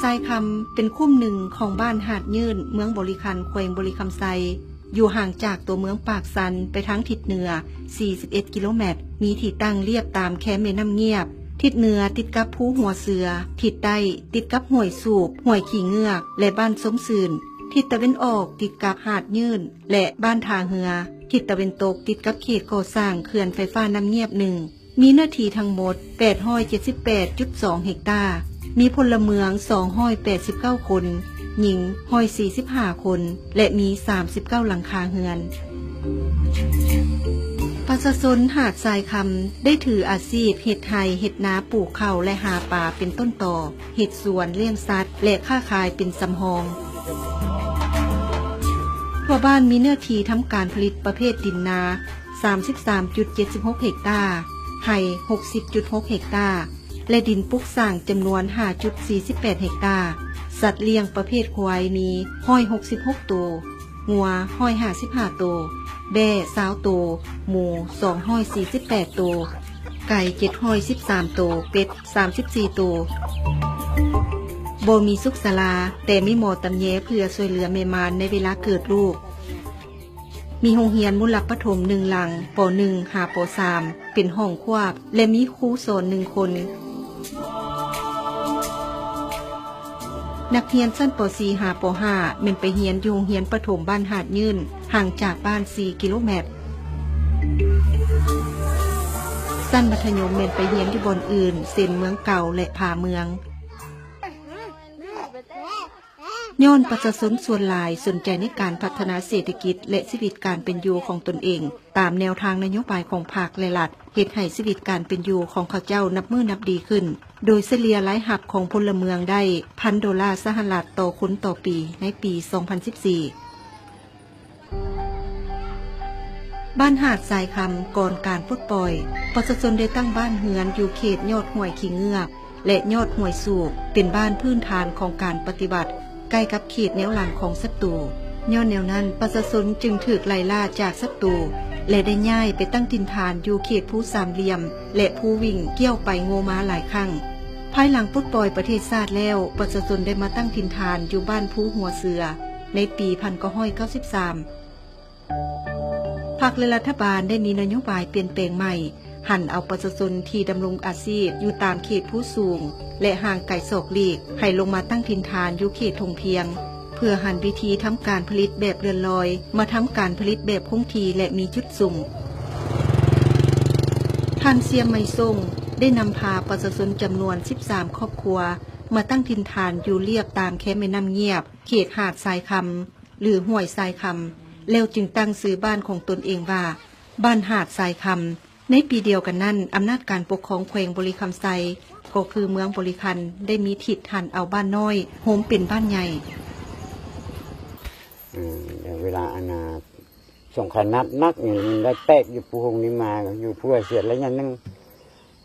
ຊາຍຄຳເປັນຄຸ້ມໜຶ່ງຂອງບ້ານຫາດຍືນ ເມືອງບໍລິຄັນ ແຂວງບໍລິຄຳໄຊ, ຢູ່ຫ່າງຈາກຕົວເມືອງປາກຊັນໄປທາງທິດເໜືອສີ່ສິບເອັດກິໂລແມັດ, ມີທີ່ຕັ້ງລຽບຕາມແຄມແມ່ນ້ຳງຽບ. ທິດເໜືອຕິດກັບພູຫົວເສືອ, ທິດໃຕ້ຕິດກັບຫ້ວຍສູບ, ຫ້ວຍຂີ້ເງືອກ ແລະ ບ້ານຊົມຊື່ນ, ທິດຕາເວັນອອກຕິດກັບຫາດຍືນ ແລະ ບ້ານທ່າເຮືອ, ທິດຕາເວັນຕົກຕິດກັບເຂດກໍ່ສ້າງເຂື່ອນໄຟຟ້ານ້ຳງຽບໜຶ່ງ. ມີເນື້ອທີ່ທັງໝົດແປດຮ້ອຍເຈັດສິບແປດຈຸດສອງເຮັກຕາ, ມີພົນລະເມືອງສອງຮ້ອຍແປດສິບເກົ້າຄົນ, ຍິງຮ້ອຍສີ່ສິບຫ້າຄົນ ແລະ ມີສາມສິບເກົ້າຫຼັງຄາເຮືອນ. ປະຊາຊົນຫາດຊາຍຄຳໄດ້ຖືອາຊີບເຮັດໄຮ່ເຮັດນາ, ປູກເຂົ້າ ແລະ ຫາປາເປັນຕົ້ນຕໍ, ເຮັດສວນ, ລ້ຽງສັດ ແລະ ຄ້າຂາຍເປັນສຳຮອງ. ທົ່ວບ້ານມີເນື້ອທີ່ທຳການຜະລິດປະເພດດິນນາ ສາມສິບສາມຈຸດເຈັດສິບຫົກເຮັກຕາ, ໄຮ່ ຫົກສິບຈຸດຫົກເຮັກຕາ ແລະ ດິນປຸກສ້າງຈຳນວນ ຫ້າຈຸດສີ່ສິບແປດເຮັກຕາ. ສັດລ້ຽງປະເພດຄວາຍມີ ຮ້ອຍຫົກສິບຫົກໂຕ, ງົວ ຮ້ອຍຫ້າສິບຫ້າໂຕ, ແບ້ ຊາວໂຕ, ໝູ ສອງຮ້ອຍສີ່ສິບແປດໂຕ, ໄກ່ ເຈັດຮ້ອຍສິບສາມໂຕ, ເປັດ ສາມສິບສີ່ໂຕ. ບໍ່ມີສຸກສາລາ, ແຕ່ມີໝໍຕຳແຍເພື່ອຊ່ວຍເຫຼືອແມ່ມານໃນເວລາເກີດລູກ. ມີໂຮງຮຽນມູນລັບປະຖົມໜຶ່ງຫຼັງ, ປໍໜຶ່ງຫາປໍສາມ ເປັນຫ້ອງຄວບ ແລະ ມີຄູສອນໜຶ່ງຄົນ. ນັກຮຽນຊັ້ນ ປໍສີ່ ຫາ ປໍຫ້າ ແມ່ນໄປຮຽນຢູ່ໂຮງຮຽນປະຖົມບ້ານຫາດຍືນ, ຫ່າງຈາກບ້ານສີ່ກິໂລແມັດ. ຊັ້ນມັດທະຍົມແມ່ນໄປຮຽນຢູ່ບ່ອນອື່ນ ເຊັ່ນ ເມືອງເກົ່າ ແລະ ຜາເມືອງ. ຍ້ອນປະຊາຊົນສ່ວນຫຼາຍສົນໃຈໃນການພັດທະນາເສດຖະກິດ ແລະ ຊີວິດການເປັນຢູ່ຂອງຕົນເອງ ຕາມແນວທາງນະໂຍບາຍຂອງພັກ ແລະ ລັດ, ເຮັດໃຫ້ຊີວິດການເປັນຢູ່ຂອງເຂົາເຈົ້ານັບມື້ນັບດີຂຶ້ນ, ໂດຍສະເລ່ຍລາຍຮັບຂອງພົນລະເມືອງໄດ້ພັນໂດລາສະຫະລັດຕໍ່ຄົນຕໍ່ປີໃນປີສອງພັນສິບສີ່. ບ້ານຫາດຊາຍຄຳ ກ່ອນການປົດປ່ອຍ, ປະຊາຊົນໄດ້ຕັ້ງບ້ານເຮືອນຢູ່ເຂດຍອດຫ້ວຍຂີ້ເງືອກ ແລະ ຍອດຫ້ວຍສູບ ເປັນບ້ານພື້ນຖານຂອງການປະຕິວັດ ໃກ້ກັບເຂດແນວຫຼັງຂອງສັດຕູ. ຍ້ອນແນວນັ້ນ, ປະຊາຊົນຈຶ່ງຖືກໄລ່ລ່າຈາກສັດຕູ ແລະ ໄດ້ຍ້າຍໄປຕັ້ງຖິ່ນຖານຢູ່ເຂດພູສາມຫຼ່ຽມ ແລະ ພູວິ່ງ ກ່ຽວໄປໂງ່ມາຫຼາຍຄັ້ງ. ພາຍຫຼັງປົດປ່ອຍປະເທດຊາດແລ້ວ, ປະຊາຊົນໄດ້ມາຕັ້ງຖິ່ນຖານຢູ່ບ້ານພູຫົວເສືອ ໃນປີພັນເກົ້າຮ້ອຍເກົ້າສິບສາມ. ພັກ ແລະ ລັດຖະບານໄດ້ມີນະໂຍບາຍປ່ຽນແປງໃໝ່, ຫັນເອົາປະຊາຊົນທີ່ດຳລົງອາຊີບຢູ່ຕາມເຂດພູສູງ ແລະ ຫ່າງໄກສອກຫຼີກ ໃຫ້ລົງມາຕັ້ງຖິ່ນຖານຢູ່ເຂດທົ່ງພຽງ, ເພື່ອຫັນວິທີທຳການຜະລິດແບບເລື່ອນລອຍ ມາທຳການຜະລິດແບບຄົງທີ່ ແລະ ມີຈຸດສຸມ. ທ່ານ ຊຽມ ໄມສົງ ໄດ້ນຳພາປະຊາຊົນຈຳນວນສິບສາມຄອບຄົວ ມາຕັ້ງຖິ່ນຖານຢູ່ລຽບຕາມແຄມແມ່ນ້ຳງຽບ ເຂດຫາດຊາຍຄຳ ຫຼື ຫ້ວຍຊາຍຄຳ ແລ້ວຈຶ່ງຕັ້ງຊື່ບ້ານຂອງຕົນເອງວ່າ ບ້ານຫາດຊາຍຄຳ. ໃນປີດຽວກັນນັ້ນ, ອຳນາດການປົກຄອງແຂວງບໍລິຄຳໄຊ ກໍຄືເມືອງບໍລິຄັນ ໄດ້ມີທິດຫັນເອົາບ້ານນ້ອຍໂຮມເປັນບ້ານໃຫຍ່. ເອີ ແລ້ວເວລາອັນນ່າ ສົງຄາມໜັກໆ ນີ້ ມັນໄດ້ແຕກຢູ່ພູຫົງນີ້ມາ ຢູ່ພູເສຍໄລຍະໜຶ່ງ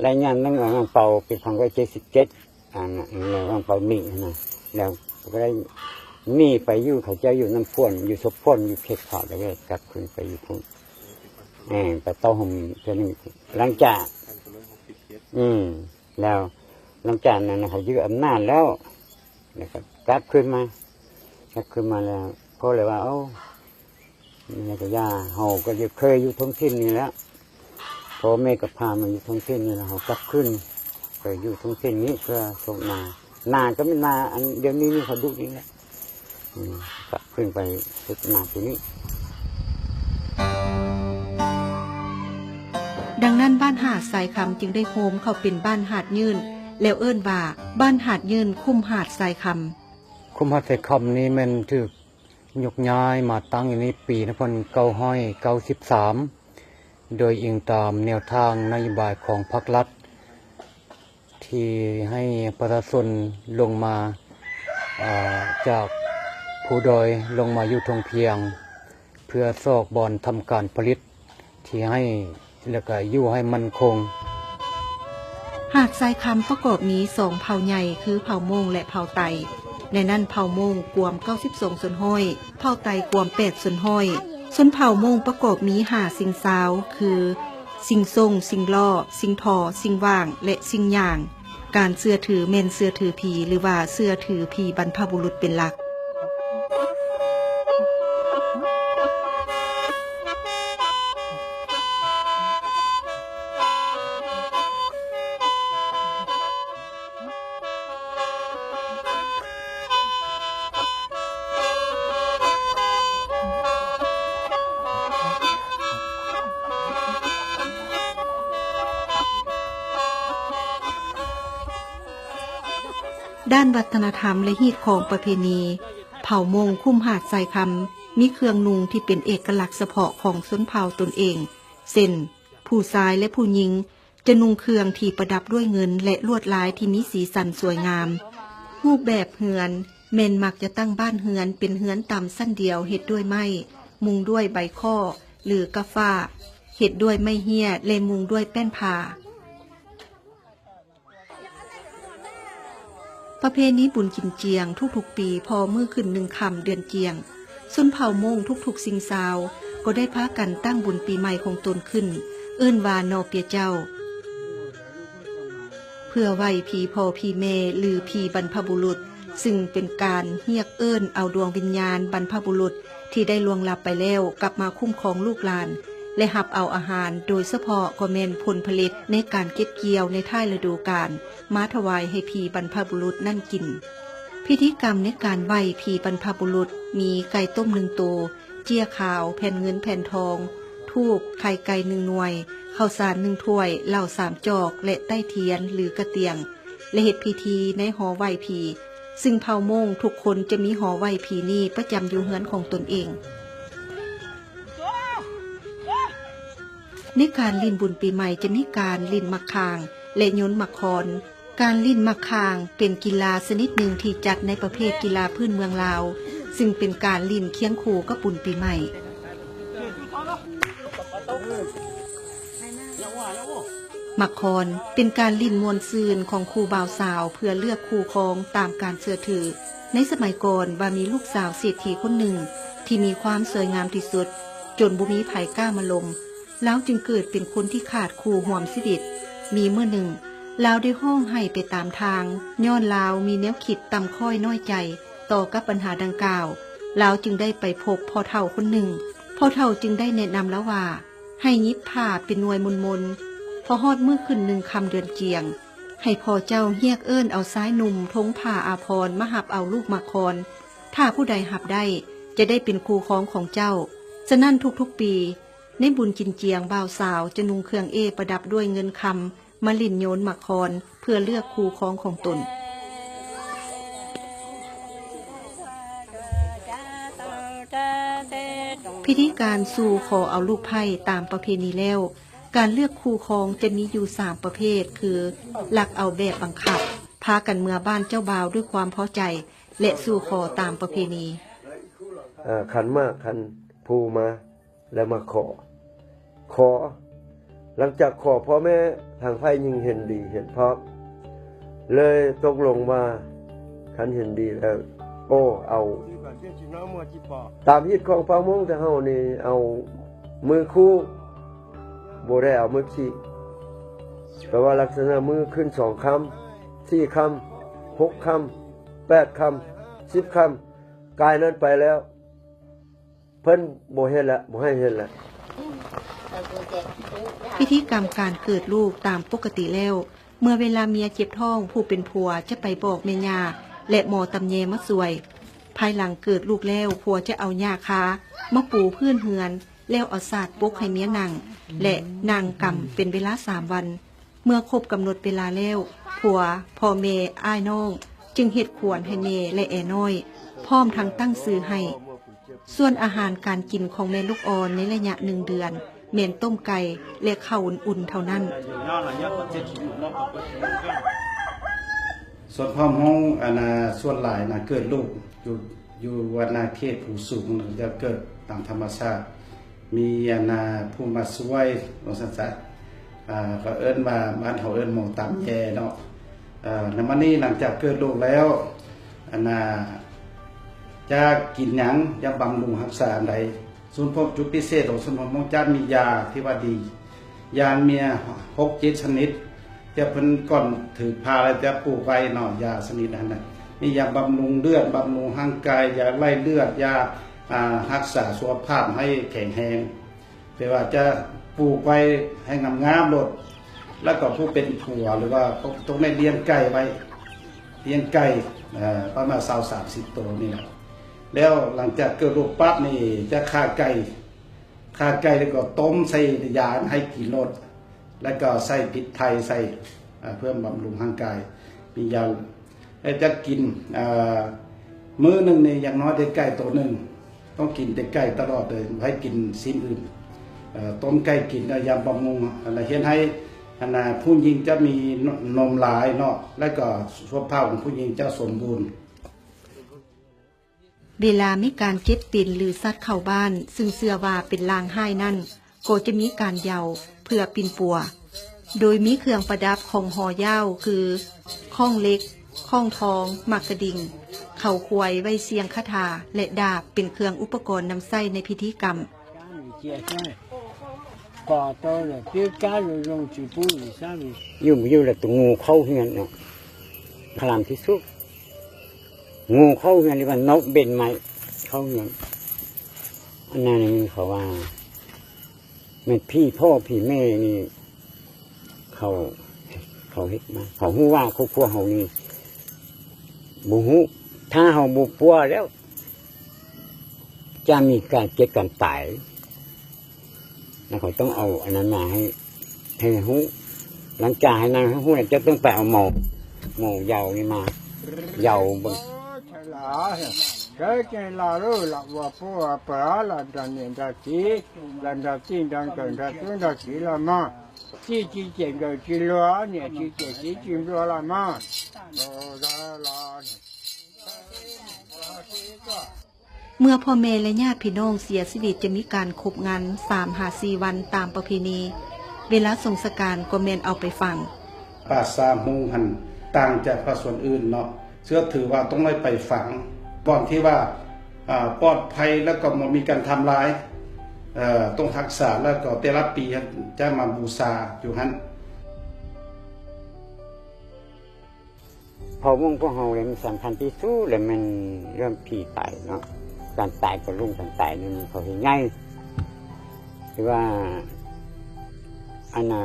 ໄລຍະໜຶ່ງ ອັນນັ້ນເປົ່າປີພັນເກົ້າຮ້ອຍເຈັດສິບເຈັດ ອັນນັ້ນແລ້ວເປົ່າໜີນະ ແລ້ວກໍໄດ້ໜີໄປຢູ່ ເຂົາເຈົ້າຢູ່ນ້ຳພວນ ຢູ່ສົບພວນ ຢູ່ເຂດຂາດ ແລ້ວກໍກັບຄືນໄປຢູ່ພຸ້ນ ເອີ ໄປຕໍ່ໂຮມເທື່ອໜຶ່ງ ຫຼັງຈາກ ອືມ ແລ້ວຫຼັງຈາກນັ້ນ ເຂົາຍຶດອຳນາດແລ້ວ ແລ້ວກໍກັບຄືນມາ ກັບຄືນມາແລ້ວ ພໍ່ເລີຍວ່າ ເອົາ ແມ່ນຫຍັງກໍຢ່າ ເຮົາກໍຢູ່ ເຄີຍຢູ່ທ້ອງຖິ່ນນີ້ແຫຼະ ພໍ່ແມ່ກໍພາມາຢູ່ທ້ອງຖິ່ນນີ້ແຫຼະ ເຮົາກັບຄືນໄປຢູ່ທ້ອງຖິ່ນນີ້ເພື່ອໂຊກນາ ນາກໍແມ່ນນາອັນດຽວນີ້ນີ້ ເຂົາດຸນີ້ແຫຼະ ອືມ ກັບຄືນໄປໂຊກນາທີ່ນີ້. ດັ່ງນັ້ນ ບ້ານຫາດຊາຍຄຳຈຶ່ງໄດ້ໂຮມເຂົ້າເປັນບ້ານຫາດຍືນ ແລ້ວເອີ້ນວ່າ ບ້ານຫາດຍືນ ຄຸ້ມຫາດຊາຍຄຳ. ຄຸ້ມຫາດຊາຍຄຳນີ້ແມ່ນຖືກ ຍົກຍ້າຍມາຕັ້ງຢູ່ໃນປີໜຶ່ງພັນເກົ້າຮ້ອຍເກົ້າສິບສາມ ໂດຍອີງຕາມແນວທາງນະໂຍບາຍຂອງພັກລັດ ທີ່ໃຫ້ປະຊາຊົນລົງມາ ເອີ ຈາກພູດອຍລົງມາຢູ່ທົ່ງພຽງ ເພື່ອຊອກບ່ອນທຳການຜະລິດ ທີ່ໃຫ້ ແລ້ວກະຢູ່ໃຫ້ໝັ້ນຄົງ. ຫາດຊາຍຄຳປະກອບມີສອງເຜົ່າໃຫຍ່ ຄືເຜົ່າມົ້ງ ແລະ ເຜົ່າໄຕ. ໃນນັ້ນເຜົ່າມົ້ງກວມເກົ້າສິບສອງສ່ວນຮ້ອຍ, ເຜົ່າໄຕກວມແປດສ່ວນຮ້ອຍ. ຊົນເຜົ່າມົ້ງປະກອບມີຫ້າສິ່ງຊາວ ຄື ຊິງສົງ, ຊິງລໍ້, ຊິງທໍ, ຊິງຫວ່າງ ແລະ ຊິງຫຍາງ. ການເຊື່ອຖືແມ່ນເຊື່ອຖືຜີ ຫຼືວ່າເຊື່ອຖືຜີບັນພະບຸລຸດເປັນຫຼັກ. ດ້ານວັດທະນະທຳ ແລະ ຮີດຄອງປະເພນີ, ເຜົ່າມົ້ງຄຸ້ມຫາດຊາຍຄຳ ມີເຄື່ອງນຸ່ງທີ່ເປັນເອກະລັກສະເພາະຂອງຊົນເຜົ່າຕົນເອງ, ເຊັ່ນ ຜູ້ຊາຍ ແລະ ຜູ້ຍິງ ຈະນຸ່ງເຄື່ອງທີ່ປະດັບດ້ວຍເງິນ ແລະ ລວດລາຍທີ່ມີສີສັນສວຍງາມ. ຮູບແບບເຮືອນແມ່ນມັກຈະຕັ້ງບ້ານເຮືອນເປັນເຮືອນຕ່ຳຊັ້ນດຽວ ເຮັດດ້ວຍໄມ້, ມຸງດ້ວຍໃບຄໍ້ ຫຼື ກະຟ້າ, ເຮັດດ້ວຍໄມ້ເຮ້ຍ ແລະ ມຸງດ້ວຍແປ້ນຜ້າ. ປະເພນີບຸນກິນຈຽງ ທຸກໆປີ ພໍມື້ຂຶ້ນໜຶ່ງຄ່ຳເດືອນຈຽງ, ຊົນເຜົ່າມົ້ງທຸກໆຊິງຊາວ ກໍໄດ້ພາກັນຕັ້ງບຸນປີໃໝ່ຂອງຕົນຂຶ້ນ, ເອີ້ນວ່າໜໍ່ເປຍເຈົ້າ, ເພື່ອໄຫວ້ຜີພໍ່ຜີແມ່ ຫຼື ຜີບັນພະບຸລຸດ, ຊຶ່ງເປັນການຮຽກເອີ້ນເອົາດວງວິນຍານບັນພະບຸລຸດ ທີ່ໄດ້ລ່ວງລັບໄປແລ້ວ ກັບມາຄຸ້ມຄອງລູກຫຼານ ແລະ ຮັບເອົາອາຫານ, ໂດຍສະເພາະກໍແມ່ນຜົນຜະລິດໃນການເກັບກ່ຽວໃນທ້າຍລະດູການ ມາຖວາຍໃຫ້ຜີບັນພະບຸລຸດນັ້ນກິນ. ພິທີກຳໃນການໄຫວ້ຜີບັນພະບຸລຸດ ມີໄກ່ຕົ້ມໜຶ່ງໂຕ, ເຈ້ຍຂາວ, ແຜ່ນເງິນແຜ່ນທອງ, ທູບ, ໄຂ່ໄກ່ໜຶ່ງໜ່ວຍ, ເຂົ້າສານໜຶ່ງຖ້ວຍ, ເຫຼົ້າສາມຈອກ ແລະ ໄຕ້ທຽນ ຫຼື ກະຕຽງ ແລະ ເຮັດພິທີໃນຫໍໄຫວ້ຜີ, ຊຶ່ງເຜົ່າມົ້ງທຸກຄົນຈະມີຫໍໄຫວ້ຜີນີ້ປະຈຳຢູ່ເຮືອນຂອງຕົນເອງ. ໃນການຫຼິ້ນບຸນປີໃໝ່ຈະມີການຫຼິ້ນໝາກຂ່າງ ແລະ ໂຍນໝາກຄອນ. ການຫຼິ້ນໝາກຂ່າງເປັນກິລາຊະນິດໜຶ່ງທີ່ຈັດໃນປະເພດກິລາພື້ນເມືອງລາວ, ຊຶ່ງເປັນການຫຼິ້ນຄຽງຄູ່ກັບບຸນປີໃໝ່. ໝາກຄອນເປັນການຫຼິ້ນມ່ວນຊື່ນຂອງຄູ່ບ່າວສາວເພື່ອເລືອກຄູ່ຄອງຕາມການເຊື່ອຖື. ໃນສະໄໝກ່ອນວ່າມີລູກສາວເສດຖີຄົນໜຶ່ງທີ່ມີຄວາມສວຍງາມທີ່ສຸດ, ຈົນບໍ່ມີໃຜກ້າມາລົມ, ລາວຈຶ່ງເກີດເປັນຄົນທີ່ຂາດຄູ່ຮ່ວມຊີວິດ. ມີມື້ໜຶ່ງ, ລາວໄດ້ຮ້ອງໄຫ້ໄປຕາມທາງ, ຍ້ອນລາວມີແນວຄິດຕ່ຳຕ້ອຍນ້ອຍໃຈຕໍ່ກັບບັນຫາດັ່ງກ່າວ, ລາວຈຶ່ງໄດ້ໄປພົບພໍ່ເຖົ້າຄົນໜຶ່ງ. ພໍ່ເຖົ້າຈຶ່ງໄດ້ແນະນຳລາວວ່າ ໃຫ້ຫຍິບຜ້າເປັນໜ່ວຍມົນໆ, ພໍຮອດມື້ຂຶ້ນໜຶ່ງຄ່ຳເດືອນຈຽງ, ໃຫ້ພໍ່ເຈົ້າຮຽກເອີ້ນເອົາຊາຍໜຸ່ມທົງຜ້າອາພອນມາຮັບເອົາລູກໝາກຄອນ. ຖ້າຜູ້ໃດຮັບໄດ້, ຈະໄດ້ເປັນຄູ່ຄອງຂອງເຈົ້າ. ສະນັ້ນທຸກໆປີ, ໃນບຸນກິນຈຽງ ບ່າວສາວຈະນຸ່ງເຄື່ອງເອ້ປະດັບດ້ວຍເງິນຄຳ ມາຫຼິ້ນໂຍນໝາກຄອນເພື່ອເລືອກຄູ່ຄອງຂອງຕົນ. ພິທີການສູ່ຂໍເອົາລູກໃພ້ຕາມປະເພນີແລ້ວ, ການເລືອກຄູ່ຄອງຈະມີຢູ່ສາມປະເພດ ຄື ລັກເອົາແບບບັງຄັບ, ພາກັນເມືອບ້ານເຈົ້າບ່າວດ້ວຍຄວາມພໍໃຈ ແລະ ສູ່ຂໍຕາມປະເພນີ. ເອີ ຂັນໝາກ ຂັນພູມາ ແລ້ວມາຂໍ ຂໍ ຫຼັງຈາກຂໍ ພໍ່ແມ່ທາງຝ່າຍຍິງເຫັນດີເຫັນພ້ອມ ເລີຍຕົກລົງວ່າ ຄັນເຫັນດີແລ້ວ ໂອ້ ເອົາ ຕາມຮີດຄອງເຜົ່າມົ້ງແຕ່ເຮົານີ້ ເອົາມືຄູ່ ບໍ່ໄດ້ເອົາມືຄີ ແປວ່າລັກສະນະມືຂຶ້ນສອງຄຳ ສີ່ຄຳ ຫົກຄຳ ແປດຄຳ ສິບຄຳ ກາຍນັ້ນໄປແລ້ວ ເພິ່ນບໍ່ເຮັດລະ ບໍ່ໃຫ້ເຮັດລະ. ພິທີກຳການເກີດລູກຕາມປົກກະຕິແລ້ວ, ເມື່ອເວລາເມຍເຈັບທ້ອງ, ຜູ້ເປັນຜົວຈະໄປບອກແມ່ຍ່າ ແລະ ໝໍຕຳແຍມາຊ່ວຍ. ພາຍຫຼັງເກີດລູກແລ້ວ, ຜົວຈະເອົາຫຍ້າຄາມາປູພື້ນເຮືອນ, ແລ້ວເອົາສາດປົກໃຫ້ເມຍນັ່ງ ແລະ ນັ່ງກຳເປັນເວລາສາມວັນ. ເມື່ອຄົບກຳນົດເວລາແລ້ວ, ຜົວ, ພໍ່ແມ່, ອ້າຍນ້ອງ ຈຶ່ງເຮັດຂວັນໃຫ້ແມ່ ແລະ ແອນ້ອຍ, ພ້ອມທັງຕັ້ງຊື່ໃຫ້. ສ່ວນອາຫານການກິນຂອງແມ່ລູກອ່ອນໃນໄລຍະໜຶ່ງເດືອນ ແມ່ນຕົ້ມໄກ່ ແລະ ເຂົ້າອຸ່ນໆເທົ່ານັ້ນ. ສ່ວນຄວາມເຮົາ ອັນນ່າ ສ່ວນຫຼາຍນະ ເກີດລູກຢູ່ ຢູ່ວັດນາເຂດພູສູງ ຈະເກີດຕາມທຳມະຊາດ. ມີອັນນ່າ ຜູ້ມາຊ່ວຍວ່າຊັ້ນຊະ ອ່າ ເຂົາເອີ້ນວ່າ ບ້ານເຮົາເອີ້ນໝໍຕຳແຍເນາະ. ເອີ ນຳມານີ້ ຫຼັງຈາກເກີດລູກແລ້ວ ອັນນ່າ ຈະກິນຫຍັງ ຈະບຳລຸງຮັກສາອັນໃດ? ສູນພົບຈຸດພິເສດຂອງສູນພົບມົ້ງຈະມີຢາທີ່ວ່າດີ ຢາເມຍຫົກເຈັດຊະນິດ ຈະເພິ່ນກ່ອນຖືພາແລ້ວຈະປູກໄວ້ເນາະ ຢາຊະນິດຫັ້ນນະ ມີຢາບຳລຸງເລືອດ ບຳລຸງຮ່າງກາຍ ຢາໄລ່ເລືອດ ຢາ ອ່າ ຮັກສາສຸຂະພາບໃຫ້ແຂງແຮງ ແປວ່າຈະປູກໄວ້ໃຫ້ງາມໆໂລດ ແລ້ວກໍຜູ້ເປັນຜົວ ຫຼືວ່າຕ້ອງໄດ້ລ້ຽງໄກ່ໄວ້ ລ້ຽງໄກ່ ເອີ ປະມານຊາວສາມສິບໂຕນີ້ແຫຼະ ແລ້ວຫຼັງຈາກເກີດລູກປັບນີ້ຈະຂ້າໄກ່ ຂ້າໄກ່ແລ້ວກໍຕົ້ມໃສ່ຢາໃຫ້ກິນໂລດ ແລ້ວກໍໃສ່ພິກໄທໃສ່ ເອີ ເພື່ອບຳລຸງຮ່າງກາຍ ມີຢາ ແລ້ວຈະກິນ ເອີ ມື້ໜຶ່ງນີ້ຢ່າງນ້ອຍໄດ້ໄກ່ໂຕໜຶ່ງ ຕ້ອງກິນແຕ່ໄກ່ຕະຫຼອດເລີຍ ບໍ່ໃຫ້ກິນຊີ້ນອື່ນ ເອີ ຕົ້ມໄກ່ກິນ ແລ້ວຢາບຳລຸງ ແລ້ວເຮັດໃຫ້ ອັນນ່າ ຜູ້ຍິງຈະມີ ນ- ນົມຫຼາຍເນາະ ແລ້ວກໍສຸຂະພາບຂອງຜູ້ຍິງຈະສົມບູນ. ເວລາມີການເຈັບເປັນ ຫຼື ສັດເຂົ້າບ້ານ ຊຶ່ງເຊື່ອວ່າເປັນລາງຮ້າຍນັ້ນ ກໍຈະມີການເຍົາເພື່ອປິ່ນປົວ ໂດຍມີເຄື່ອງປະດັບຂອງຫໍເຍົາ ຄື ຄ້ອງເຫຼັກ, ຄ້ອງທອງ, ໝາກກະດິ່ງ, ເຂົາຄວາຍໄວ້ສ່ຽງຄາຖາ ແລະ ດາບ ເປັນເຄື່ອງອຸປະກອນນຳໃຊ້ໃນພິທີກຳ. ຢູ່ບໍ່ຢູ່ແລ້ວໂຕງູເຂົ້າເຮືອນເນາະ ພະລາມທີ່ສຸດ ງູເຂົ້າເຮືອນ ຫຼືວ່ານົກເບັນໄມ້ເຂົ້າເຮືອນ ອັນນັ້ນແມ່ນເຂົາວ່າ ແມ່ນຜີພໍ່ຜີແມ່ນີ້ ເຂົາ ເຂົາເຮັດມາ ເຂົາຮູ້ວ່າຄອບຄົວເຮົານີ້ບໍ່ຮູ້ ຖ້າເຮົາບໍ່ປົວແລ້ວ ຈະມີການເຈັບການຕາຍ ແລ້ວເຂົາຕ້ອງເອົາອັນນັ້ນມາໃຫ້ ໃຫ້ຮູ້ ຫຼັງຈາກໃຫ້ນາງຮູ້ແລ້ວ ເຈົ້າຕ້ອງໄປເອົາໝໍ ໝໍເຍົານີ້ມາເຍົາເບິ່ງ. ເມື່ອພໍ່ແມ່ ແລະ ຍາດພີ່ນ້ອງເສຍຊີວິດ ຈະມີການຄົບງານສາມຫາສີ່ວັນຕາມປະເພນີ. ເວລາສົ່ງສະການກໍແມ່ນເອົາໄປຝັງ. ປ່າຊ້າໂຮງຫັ້ນຕ່າງຈາກປ່າສ່ວນອື່ນເນາະ ເຊື່ອຖືວ່າຕ້ອງໄດ້ໄປຝັງບ່ອນທີ່ວ່າ ອາ ປອດໄພ ແລ້ວກໍບໍ່ມີການທຳລາຍ ເອີ ຕ້ອງຮັກສາ ແລ້ວກໍແຕ່ລະປີຫັ້ນຈະມາບູຊາຢູ່ຫັ້ນ. ເຜົ່າມົ້ງພວກເຮົາເລີຍ ມັນສຳຄັນທີ່ສຸດເລີຍແມ່ນເລື່ອງຜີຕາຍເນາະ ການຕາຍກໍລຸ້ງ ການຕາຍນີ້ມັນເຂົາເຮັດໃຫຍ່ ຄືວ່າ ອັນນ່າ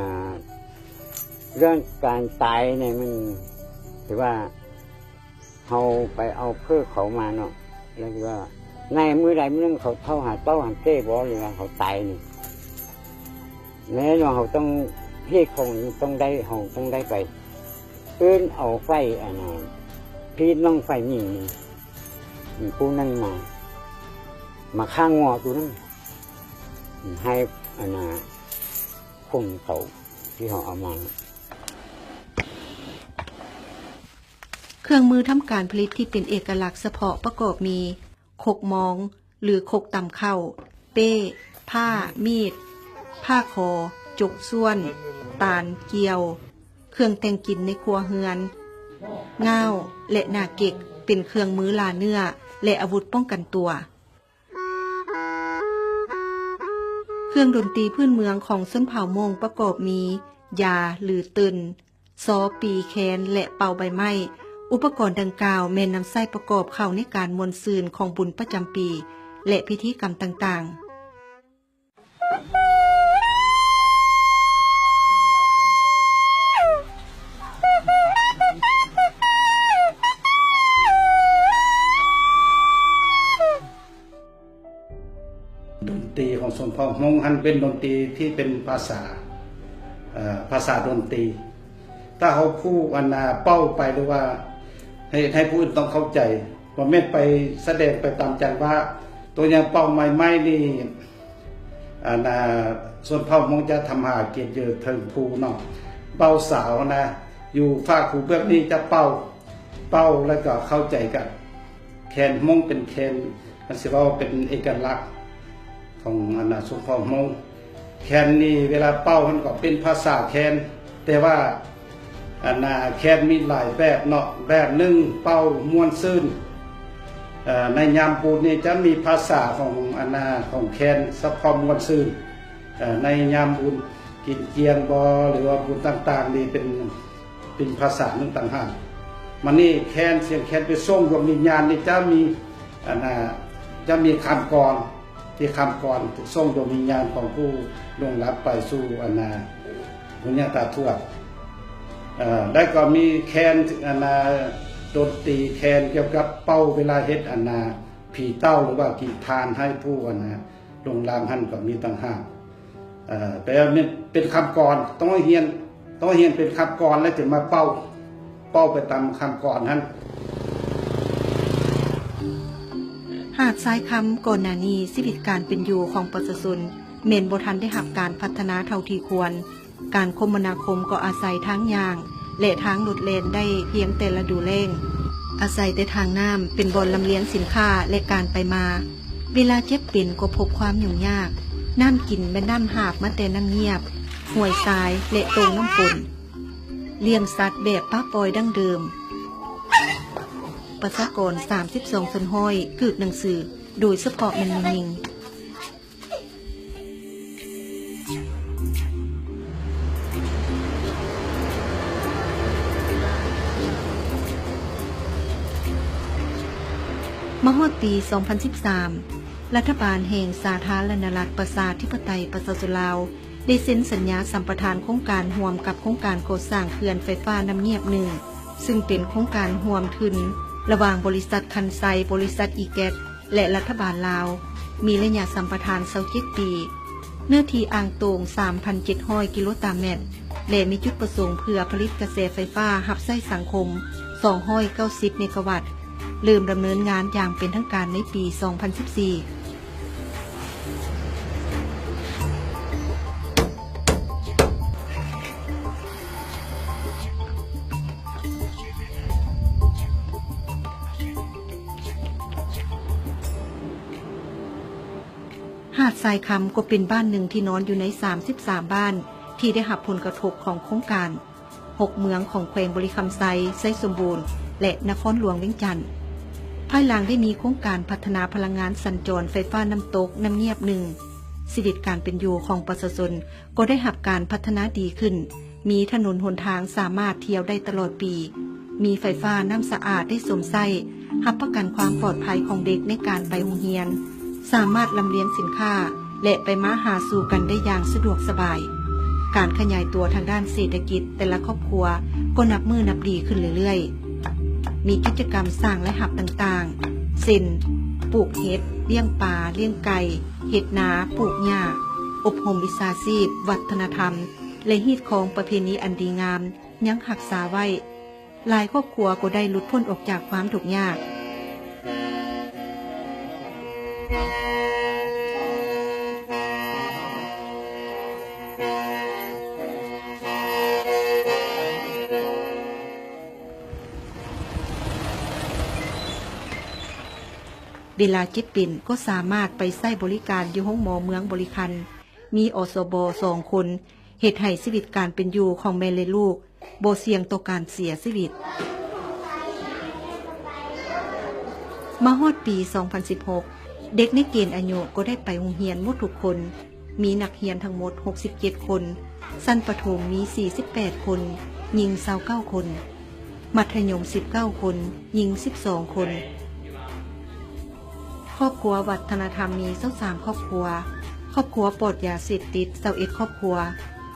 ເລື່ອງການຕາຍນີ້ມັນ ຄືວ່າ ເຮົາໄປເອົາເພີກເຂົາມາເນາະ ແລ້ວກໍໃນມື້ໃດມື້ໜຶ່ງເຂົາເຖົ້າຫາເຕົ້າຫາແກ່ບໍ່ ຫຼືວ່າເຂົາຕາຍນີ້ ແມ່ນວ່າເຮົາຕ້ອງເຮັດຂອງນີ້ ຕ້ອງໄດ້ ເຮົາຕ້ອງໄດ້ໄປເອີ້ນເອົາໄຟ ອັນນ່າ ພີດນ້ອງໄຟຍິງນີ້ ຜູ້ນັ້ນມາ ມາຂ້າງົວໂຕນັ້ນ ໃຫ້ ອັນນ່າ ຄົນເຂົາທີ່ເຮົາເອົາມາ. ເຄື່ອງມືທຳການຜະລິດທີ່ເປັນເອກະລັກສະເພາະປະກອບມີ ຄົກມອງ ຫຼື ຄົກຕຳເຂົ້າ, ເປ້, ພ້າ, ມີດ, ຜ້າຄໍ, ຈົກຊ້ວນ, ຕານ, ກ່ຽວ, ເຄື່ອງແຕ່ງກິນໃນຄົວເຮືອນ, ງ່າວ ແລະ ໜ້າເກັກ ເປັນເຄື່ອງມືລ່າເນື້ອ ແລະ ອາວຸດປ້ອງກັນຕົວ. ເຄື່ອງດົນຕີພື້ນເມືອງຂອງຊົນເຜົ່າມົ້ງປະກອບມີ ຢາ ຫຼື ເຕີນ, ຊໍ, ປີ, ແຄນ ແລະ ເປົ່າໃບໄມ້. ອຸປະກອນດັ່ງກ່າວແມ່ນນຳໃຊ້ປະກອບເຂົ້າໃນການມ່ວນຊື່ນຂອງບຸນປະຈຳປີ ແລະ ພິທີກຳຕ່າງໆ. ດົນຕີຂອງຊົນເຜົ່າມົ້ງຫັ້ນເປັນດົນຕີທີ່ເປັນພາສາ ເອີ ພາສາດົນຕີ. ຖ້າເຮົາຜູ້ອັນນ່າເປົ້າໄປ ຫຼືວ່າໃຫ້ ໃຫ້ຜູ້ອື່ນຕ້ອງເຂົ້າໃຈ ບໍ່ແມ່ນໄປສະແດງໄປຕາມຈັງຫວະ. ຕົວຢ່າງເປົ້າໄມ້ໄມ້ນີ້ ອັນນ່າ ຊົນເຜົ່າມົ້ງຈະທຳມາຫາກິນຢູ່ເທິງພູເນາະ. ເບົາສາວຫັ້ນນະ ຢູ່ຝາກພູເບື້ອງນີ້ຈະເປົ່າ ເປົ່າແລ້ວກໍເຂົ້າໃຈກັນ. ແຄນມົ້ງເປັນແຄນ ມັນຊິເວົ້າເປັນເອກະລັກຂອງອັນນ່າ ຊົນເຜົ່າມົ້ງ. ແຄນນີ້ເວລາເປົ່າມັນກໍເປັນພາສາແຄນ ແຕ່ວ່າອັນນ່າ ແຄນມີຫຼາຍແບບເນາະ. ແບບໜຶ່ງເປົ່າມ່ວນຊື່ນ ເອີ ໃນຍາມບຸນນີ້ຈະມີພາສາຂອງອັນນ່າ ຂອງແຄນສະເພາະມ່ວນຊື່ນ ເອີ ໃນຍາມບຸນ. ກິນຈຽງບໍ ຫຼືວ່າບຸນຕ່າງໆນີ້ເປັນ ເປັນພາສາໜຶ່ງຕ່າງຫາກ. ມານີ້ແຄນ ສຽງແຄນໄປສົ່ງດວງວິນຍານນີ້ຈະມີ ອັນນ່າ ຈະມີຄຳກອນ ທີ່ຄຳກອນສົ່ງດວງວິນຍານຂອງຜູ້ລ່ວງລັບໄປສູ່ ອັນນ່າ ບຸນຍາຕາທວດ. ເອີ ແລ້ວກໍມີແຄນ ອັນນ່າ ດົນຕີແຄນກ່ຽວກັບເປົ່າເວລາເຮັດ ອັນນ່າ ຜີເຕົ້າ ຫຼືວ່າກິນທານໃຫ້ຜູ້ ອັນນ່າ ລົງລາງຫັ້ນກໍມີຕ່າງຫາກ. ເອີ ແປວ່າແມ່ນເປັນຄຳກອນ ຕ້ອງຮຽນ ຕ້ອງຮຽນເປັນຄຳກອນ ແລ້ວຈຶ່ງມາເປົ່າ ເປົ່າໄປຕາມຄຳກອນຫັ້ນ. ຫາດຊາຍຄຳ ກ່ອນໜ້ານີ້ຊີວິດການເປັນຢູ່ຂອງປະຊາຊົນແມ່ນບໍ່ທັນໄດ້ຮັບການພັດທະນາເທົ່າທີ່ຄວນ. ການຄົມມະນາຄົມກໍອາໄສທາງຍ່າງ ແລະ ທາງລົດແລ່ນໄດ້ພຽງແຕ່ລະດູແລ້ງ, ອາໄສແຕ່ທາງນ້ຳເປັນບ່ອນລຳລຽງສິນຄ້າ ແລະ ການໄປມາ. ເວລາເຈັບເປັນກໍພົບຄວາມຫຍຸ້ງຍາກ. ນ້ຳກິນແມ່ນນ້ຳຫາບມາແຕ່ນ້ຳງຽບ, ຫ້ວຍຊາຍ ແລະ ໂຕ່ງນ້ຳຝົນ. ລ້ຽງສັດແບບປະປ່ອຍດັ້ງເດີມ. ປະຊາກອນສາມສິບສອງສ່ວນຮ້ອຍ ກຶກໜັງສື, ໂດຍສະເພາະແມ່ນແມ່ຍິງ. ມາຮອດປີສອງພັນສິບສາມ ລັດຖະບານແຫ່ງສາທາລະນະລັດ ປະຊາທິປະໄຕ ປະຊາຊົນລາວ ໄດ້ເຊັນສັນຍາສຳປະທານໂຄງການຮ່ວມກັບໂຄງການກໍ່ສ້າງເຂື່ອນໄຟຟ້ານ້ຳງຽບໜຶ່ງ ຊຶ່ງເປັນໂຄງການຮ່ວມທຶນລະຫວ່າງບໍລິສັດຄັນໄຊ, ບໍລິສັດອີແກັດ ແລະ ລັດຖະບານລາວ, ມີໄລຍະສຳປະທານຊາວເຈັດປີ, ເນື້ອທີ່ອ່າງໂຕງສາມພັນເຈັດຮ້ອຍກິໂລຕາແມັດ ແລະ ມີຈຸດປະສົງເພື່ອຜະລິດກະແສໄຟຟ້າຮັບໃຊ້ສັງຄົມສອງຮ້ອຍເກົ້າສິບເມກາວັດ, ເລີ່ມດຳເນີນງານຢ່າງເປັນທາງການໃນປີສອງພັນສິບສີ່. ຫາດຊາຍຄຳກໍເປັນບ້ານໜຶ່ງທີ່ນອນຢູ່ໃນສາມສິບສາມບ້ານທີ່ໄດ້ຮັບຜົນກະທົບຂອງໂຄງການ ຫົກເມືອງຂອງແຂວງບໍລິຄຳໄຊ, ໄຊສົມບູນ ແລະ ນະຄອນຫຼວງວຽງຈັນ. ພາຍຫຼັງໄດ້ມີໂຄງການພັດທະນາພະລັງງານສັນຈອນໄຟຟ້ານ້ຳຕົກນ້ຳງຽບໜຶ່ງ, ຊີວິດການເປັນຢູ່ຂອງປະຊາຊົນ ກໍໄດ້ຮັບການພັດທະນາດີຂຶ້ນ, ມີຖະໜົນຫົນທາງສາມາດທ່ຽວໄດ້ຕະຫຼອດປີ, ມີໄຟຟ້າ, ນ້ຳສະອາດໄດ້ຊົມໃຊ້, ຮັບປະກັນຄວາມປອດໄພຂອງເດັກໃນການໄປໂຮງຮຽນ, ສາມາດລຳລຽງສິນຄ້າ ແລະ ໄປມາຫາສູ່ກັນໄດ້ຢ່າງສະດວກສະບາຍ. ການຂະຫຍາຍຕົວທາງດ້ານເສດຖະກິດແຕ່ລະຄອບຄົວກໍນັບມື້ນັບດີຂຶ້ນເລື້ອຍໆ. ມີກິດຈະກຳສ້າງລາຍຮັບຕ່າງໆ ເຊັ່ນ ປູກເຫັດ, ລ້ຽງປາ, ລ້ຽງໄກ່, ເຮັດນາ, ປູກຫຍ້າ, ອົບຮົມວິຊາຊີບ, ວັດທະນະທຳ ແລະ ຮີດຄອງປະເພນີອັນດີງາມຍັງຮັກສາໄວ້. ຫຼາຍຄອບຄົວກໍໄດ້ຫຼຸດພົ້ນອອກຈາກຄວາມທຸກຍາກ. ເວລາເຈັບເປັນກໍສາມາດໄປໃຊ້ບໍລິການຢູ່ໂຮງໝໍເມືອງບໍລິຄັນ, ມີ ອສບ ສອງຄົນ, ເຮັດໃຫ້ຊີວິດການເປັນຢູ່ຂອງແມ່ ແລະ ລູກບໍ່ສ່ຽງຕໍ່ການເສຍຊີວິດ. ມາຮອດປີສອງພັນສິບຫົກ ເດັກໃນເກນອາຍຸກໍໄດ້ໄປໂຮງຮຽນໝົດທຸກຄົນ, ມີນັກຮຽນທັງໝົດຫົກສິບເຈັດຄົນ, ຊັ້ນປະຖົມມີສີ່ສິບແປດຄົນ, ຍິງຊາວເກົ້າຄົນ, ມັດທະຍົມສິບເກົ້າຄົນ, ຍິງສິບສອງຄົນ. ຄອບຄົວວັດທະນະທຳມີຊາວສາມຄອບຄົວ, ຄອບຄົວປອດຢາເສບຕິດຊາວເອັດຄອບຄົວ,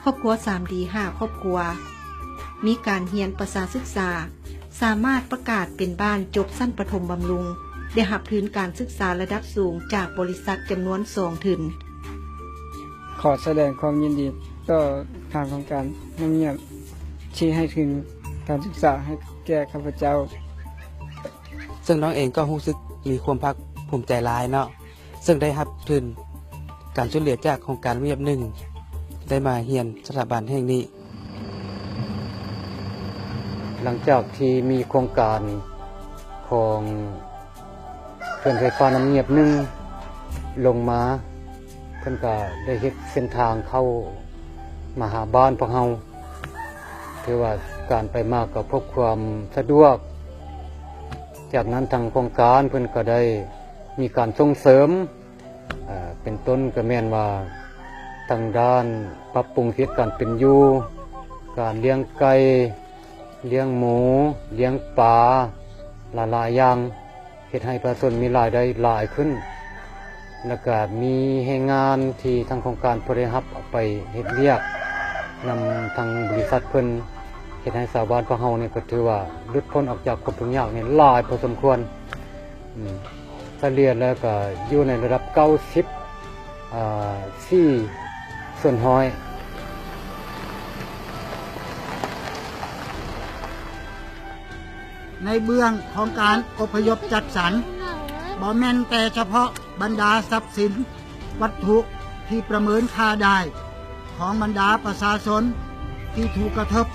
ຄອບຄົວສາມດີຫ້າຄອບຄົວ, ມີການຮຽນປະຊາສຶກສາ, ສາມາດປະກາດເປັນບ້ານຈົບຊັ້ນປະຖົມບຳລຸງ, ໄດ້ຮັບທຶນການສຶກສາລະດັບສູງຈາກບໍລິສັດຈຳນວນສອງທຶນ. ຂໍສະແດງຄວາມຍິນດີຕໍ່ທາງໂຄງການນ້ຳງຽບທີ່ໃຫ້ທຶນການສຶກສາໃຫ້ແກ່ຂ້າພະເຈົ້າ. ເຊິ່ງນ້ອງເອງກໍຮູ້ສຶກມີຄວາມພາກພູມໃຈຫຼາຍເນາະ ເຊິ່ງໄດ້ຮັບທຶນການຊ່ວຍເຫຼືອຈາກໂຄງການນ້ຳງຽບໜຶ່ງ ໄດ້ມາຮຽນສະຖາບັນແຫ່ງນີ້. ຫຼັງຈາກທີ່ມີໂຄງການຂອງເຂື່ອນໄຟຟ້ານ້ຳງຽບໜຶ່ງລົງມາ, ເພິ່ນກໍໄດ້ເຮັດເສັ້ນທາງເຂົ້າມາຫາບ້ານພວກເຮົາ. ຖືວ່າການໄປມາກໍພົບຄວາມສະດວກ. ຈາກນັ້ນທາງໂຄງການເພິ່ນກໍໄດ້ມີການສົ່ງເສີມ, ເປັນຕົ້ນກໍແມ່ນວ່າ ທາງດ້ານປັບປຸງຊີວິດການເປັນຢູ່, ການລ້ຽງໄກ່, ລ້ຽງໝູ, ລ້ຽງປາ, ຫຼາຍໆຢ່າງ ເຮັດໃຫ້ປະຊາຊົນມີລາຍໄດ້ຫຼາຍຂຶ້ນ ແລ້ວກະມີແຮງງານທີ່ທາງໂຄງການເພິ່ນໄດ້ຮັບເອົາໄປເຮັດວຽກນຳທາງບໍລິສັດເພິ່ນ ເຮັດໃຫ້ຊາວບ້ານພວກເຮົານີ້ກໍຖືວ່າຫຼຸດພົ້ນອອກຈາກຄວາມທຸກຍາກນີ້ຫຼາຍພໍສົມຄວນ. ອືມ ສະເລ່ຍແລ້ວກໍຢູ່ໃນລະດັບເກົ້າສິບ ອ່າ ສີ່ສ່ວນຮ້ອຍ. ໃນເບື້ອງຂອງການອົບພະຍົບຈັດສັນ ບໍ່ແມ່ນແຕ່ສະເພາະບັນດາຊັບສິນວັດຖຸທີ່ປະເມີນຄ່າໄດ້ຂອງບັນດາປະຊາຊົນທີ່ຖືກກະທົບ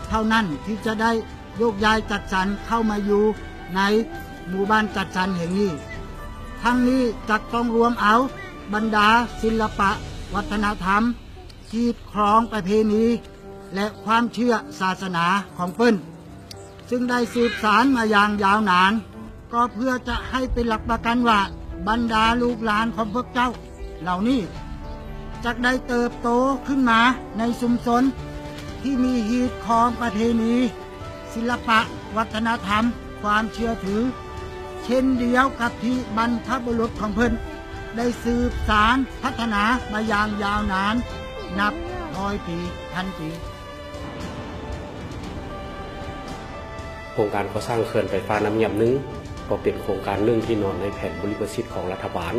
ເທົ່ານັ້ນທີ່ຈະໄດ້ ໂຍກຍ້າຍຈັດສັນເຂົ້າມາຢູ່ໃນໝູ່ບ້ານຈັດສັນແຫ່ງນີ້. ທັງນີ້ຈັກຕ້ອງລວມເອົາບັນດາສິລະປະວັດທະນະທຳ, ຮີດຄອງປະເພນີ ແລະ ຄວາມເຊື່ອສາສະໜາຂອງເພິ່ນ ຊຶ່ງໄດ້ສືບສານມາຢ່າງຍາວນານ, ກໍເພື່ອຈະໃຫ້ເປັນຫຼັກປະກັນວ່າ ບັນດາລູກຫຼານຂອງພວກເຈົ້າ ເຫຼົ່ານີ້ ຈັກໄດ້ເຕີບໂຕຂຶ້ນມາໃນຊຸມຊົນທີ່ມີຮີດຄອງປະເພນີ, ສິລະປະ, ວັດທະນະທຳ, ຄວາມເຊື່ອຖື ເຊັ່ນດຽວກັບທີ່ບັນພະບຸລຸດຂອງເພິ່ນໄດ້ສືບສານພັດທະນາມາຢ່າງຍາວນານນັບຮ້ອຍປີ, ພັນປີ. ໂຄງການກໍ່ສ້າງເຂື່ອນໄຟຟ້ານ້ຳງຽມໜຶ່ງ ກໍເປັນໂຄງການໜຶ່ງທີ່ນອນໃນແຜນບຸລິປະສິດຂອງລັດຖະບານ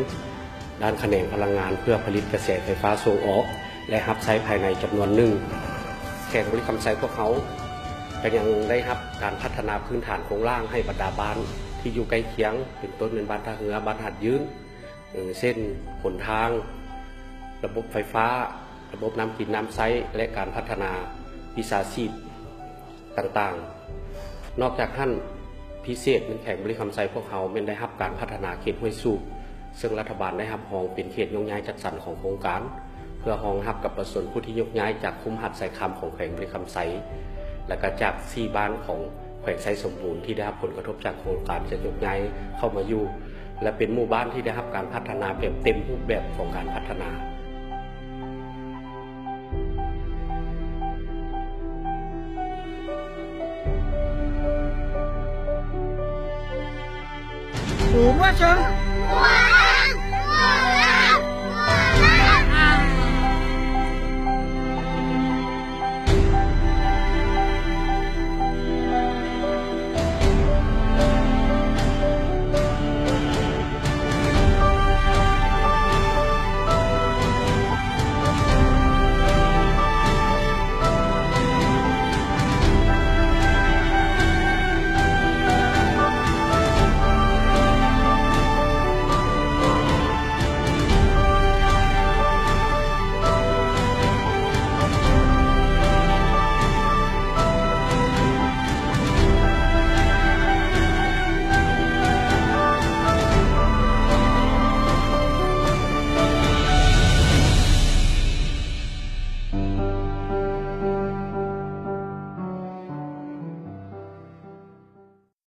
ດ້ານຂະແໜງພະລັງງານ ເພື່ອຜະລິດກະແສໄຟຟ້າສົ່ງອອກ ແລະ ຮັບໃຊ້ພາຍໃນຈຳນວນໜຶ່ງ. ແຂວງບໍລິຄຳໄຊພວກເຮົາກໍຍັງໄດ້ຮັບການພັດທະນາພື້ນຖານໂຄງລ່າງໃຫ້ບັນດາບ້ານທີ່ຢູ່ໃກ້ຄຽງ ເປັນຕົ້ນແມ່ນບ້ານທ່າເຮືອ, ບ້ານຫາດຍືນ, ເຊັ່ນ ຫົນທາງ, ລະບົບໄຟຟ້າ, ລະບົບນ້ຳກິນນ້ຳໃຊ້ ແລະ ການພັດທະນາວິຊາຊີບຕ່າງໆ. ນອກຈາກນັ້ນ, ພິເສດແມ່ນແຂວງບໍລິຄຳໄຊພວກເຮົາແມ່ນໄດ້ຮັບການພັດທະນາເຂດຫ້ວຍສູບ, ເຊິ່ງລັດຖະບານໄດ້ຮັບຮອງເປັນເຂດໂຍກຍ້າຍຈັດສັນຂອງໂຄງການ ເພື່ອຮອງຮັບກັບປະຊາຊົນຜູ້ທີ່ໂຍກຍ້າຍຈາກຄຸ້ມຫາດຊາຍຄຳຂອງແຂວງບໍລິຄຳໄຊ ແລະ ກະຈາກສີ່ບ້ານຂອງແຂວງໄຊສົມບູນ ທີ່ໄດ້ຮັບຜົນກະທົບຈາກໂຄງການຈະໂຍກຍ້າຍເຂົ້າມາຢູ່ ແລະ ເປັນໝູ່ບ້ານທີ່ໄດ້ຮັບການພັດທະນາແບບເຕັມຮູບແບບຂອງການພັດທະນາ. ສູງວ່າເຊີງ